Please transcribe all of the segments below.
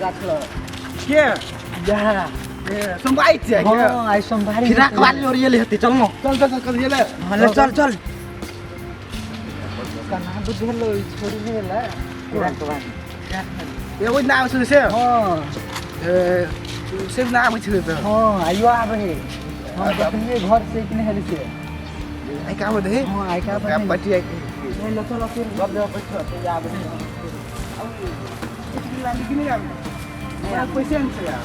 गाछ लग। के जा। ए, सोमवारी छियै के? हाँ, आइ सोमवारी फिराक हेतै। वाली ओरियल हेतै, चल न। चल चल चल, कथी गेलै? हाँ, ले चल चल। कना बुझेलो ई छोड़ी नहि एलै फिराक वाली। ए, ओहि नाम छै से। हाँ। ए, से नाम छै तऽ। हाँ, आइयो आबै है। हम देखलियै घर से कि नहि हेलै से। आइ कहाँ दे? हाँ, आइ कहाँ बजे? पटी आइ। नहीं, लो चलो फिर गप जगह बैठो, तो आबै है। पैसे नहि छै यार।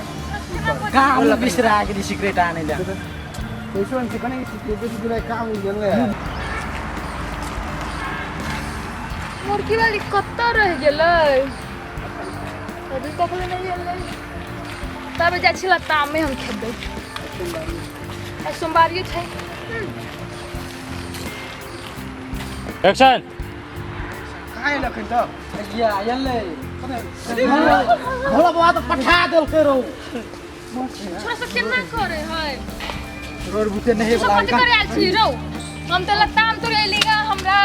कहाँ बिसरा गेली सिगरेट आनै लए? पैसो नहि छै, कने बेसी दिन काम गेलै। मुर्गी वाली कतऽ रहि गेलै? अभी तक ले नहि एलै। तब जाइ छी लतामे हम खेबै। आइ सोमवारियो छै। एक्शन। कहाँ एलखिन तऽ? या एलै। भोला बाबा तऽ पठा देलकै रौ। छोरा सब केना करे है? रोड बुते नहीं तू सब वाला। कथी करे आयल छी रौ? हम तऽ लताम तोड़े एली गा, हमरा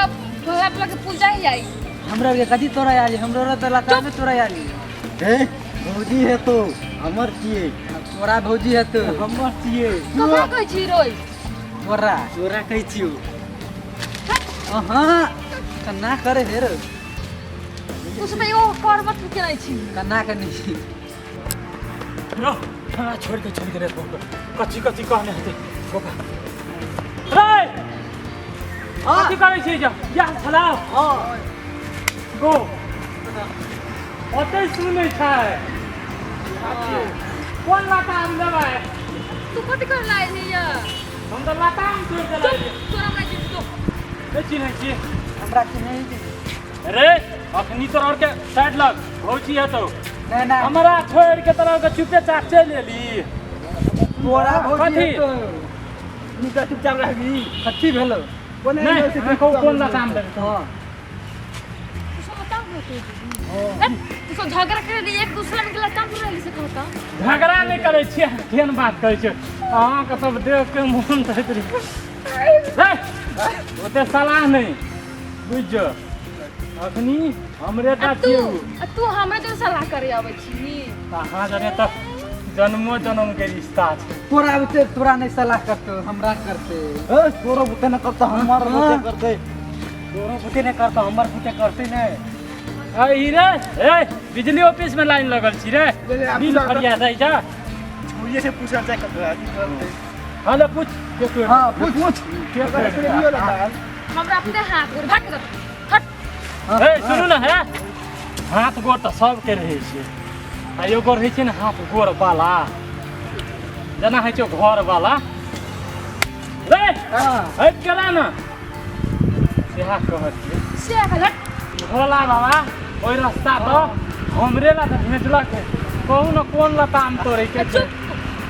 भोला बाबा के पूजा ही आई। हमरा के कथी तोरा आली? हमरो तऽ लतामे तोरा आली। हे भौजी हे तो हमर छियै। तोरा भौजी है तो हमर छियै। ककरा कहै छी रोय? तोरा। तोरा कहै छियौ। अहाँ कन्ना करे हे रो? तू सब एगो करबत केने छी। कन्ना कनी। रो, हमरा छोड़ि के चलि गेलै। कथी कथी कहने हेतै गोपा रे? कथी करै छी? जा या छलाव। गो ओतै सुनै छै, कोन लताम लेबै? तू कथी करे ला एली या? हम तऽ लताम तोड़ि चुप। देलियै। तोरा हमरा चिन्ह तो? नहि चिन्है छी? हमरा चिन्है छी। रे, अखनी तोरा आरके साइड लग भौजी हेतौ। नहीं नहीं। हमरा छोड़ि के तोरा आरके चुपे चाप चलि एली। तोरा भौजी कथी? है तो निका चुपचाप रहबी। कथी भेलो? नहि, अहाँ कहू कोन लताम लेबै? हाँ। तू सब लताम तोड़े? तू सब झगड़ा करे रही एक दूसरा में के लताम तोड़े से कहता? झगड़ा नहि करै छियै, केहन बात करै छियै अहाँके? सब देख के मोन दैत रहै। ओते सलाह नहि बुझि जो, अखनी हमरे आ टा तू छियै उ। आ तू हमरा जो सलाह करे आबै छी? अहाँ जने तऽ जन्मो जन्म के रिश्ता छै। तोरा बुते तोरा नहीं सलाह करतो, हमरा करते। ए, तोरो बुते न करतौ, हमर बुते करतै। तोरो बुते नहि करतौ, हमर बुते करतै नहि। आ ई रे, ए बिजली ऑफिस में लाइन लगल छी रे? बिल फरिया दै जा। छुरिये से पूछल जाय कतऽ अथी करतै। हाँ, ले पूछ के तोड़। हाँ, पूछ पूछ। के तोड़? लियो लताम। हमरा अपने हाथ गोड़ भाग कर, हट। ए सुनू ने, हे हाथ गोड़ तऽ सबके रहै छै आ एगो रहै छै ने हाथ गोड़ वाला, जेना होइ छै घर वाला रे। हटि गेला ने, सएह कहलियै। से हट। भोला बाबा ओहि रास्ता पर हमरे ला तऽ भेजलक है। कहू ने, कोन लताम तोड़ैके छै? चुप,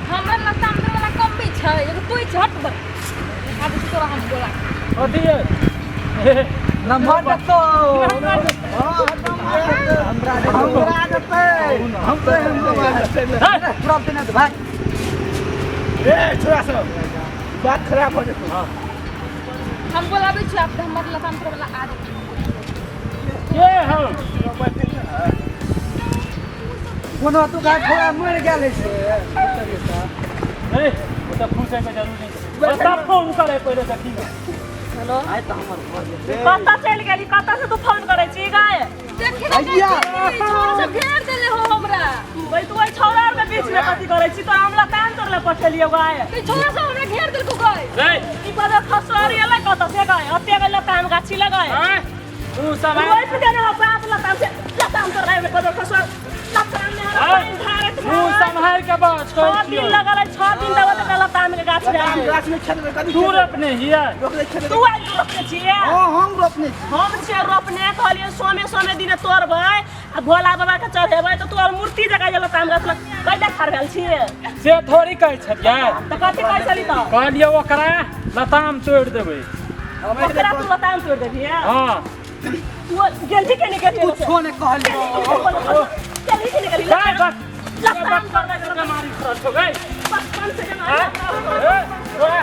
हमरा लताम तोड़े वाला कम भी छै, एगो तू छै। हट बस, आब तोरा हम बोला। अथी नंबर देतो हमरा, हमरा देतै, हम तो तुरंत नहीं भाग। ए छोरा सब, बात खराब हो जेतौ। हम बोलाबै छी आप, हमर लताम तोड़े वाला आ जेतै। के हौ? कोनो तू का घोड़ा मर गेल से। ए ओतऽ फूसैके जरूर नहि छै। ओतऽ फोन करे पहिले, देखी ने। हेलो। आइ तऽ हमर घर जेतै। कतऽ चलि गेली? कतऽ से तू फोन करै छी गाय? देखी ने, भैया। छोरा सब घेर देले हो हमरा। भाई, तू ओहि छौड़ा आरके बीच में कथी करै छी? तोरा हम लताम तोड़ले पठेलियौ गाय। ई छोरा सब हमरा घेर देलको गए। रे। ई पदर खसर एलै कतऽ से गाय? अते गेल लताम गाछी लगाय। आँय, तू सब आँय, रोपि देने हो बाप लताम से, लताम तोड़ले में पदर खसर लताम में हमरा पानि धारैत तू धारैत सम्हारि के बस। 6 कहै दिन छियौ। लगल है, 6 दिन तक ओतऽ लताम के गाछ लताम रहै। गाछ में खेतबै कथी? तू रोपने हियै? रोपने खेतबै। तू आज रोपने छियै? हाँ, हम रोपने छी। हम छियै रोपने, कहलियै सोमे सोमे दिने तोड़बै आ भोला बाबा के चढ़ेबै, तऽ तू और मूर्ति जकाँ जे लताम गाछ लग कैला ठाढ़ भेल छियै? से थोड़ी कहै छलियै। तऽ कथी कहै छली तऽ? कहलियै ओकरा लताम तोड़ि देबै। ओकरा तू लताम तोड़ि देबही? हँ। तू गेलही के नहि गेलही? कुछो नहीं कहलियो। गेलही के नहि गेलही? गै बस। लताम तोड़बै। मारी छौ गै। बचपन से जे आँय? ए, तोरा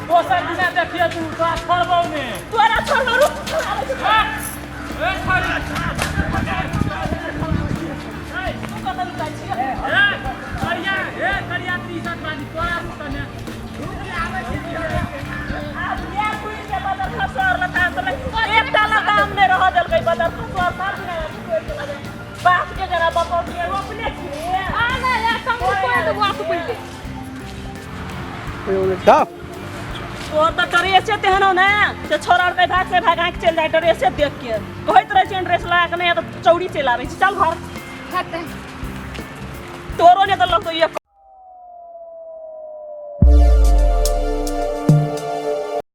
दोसर दिना देखिए तू, तोरा छोड़बौ ने। तोरा छोड़बौ, रुक। ए, छोड़ी। तू कतऽ लुकाइ छियै? रोपले रोपले छियै। आ ना यार टंगरी तोड़ देबो आके पहिले। जाओ। तोहर तऽ ड्रेसे तेहन हौ ने से छोरा आरके भाग से भाग के चलि जाय ड्रेसे देख के। कहैत रहै छै ड्रेस लगा के नहि तऽ चौड़ी चलि आबै छै। चल घर। हेतै। तोरो नहि तऽ लगतौ एक।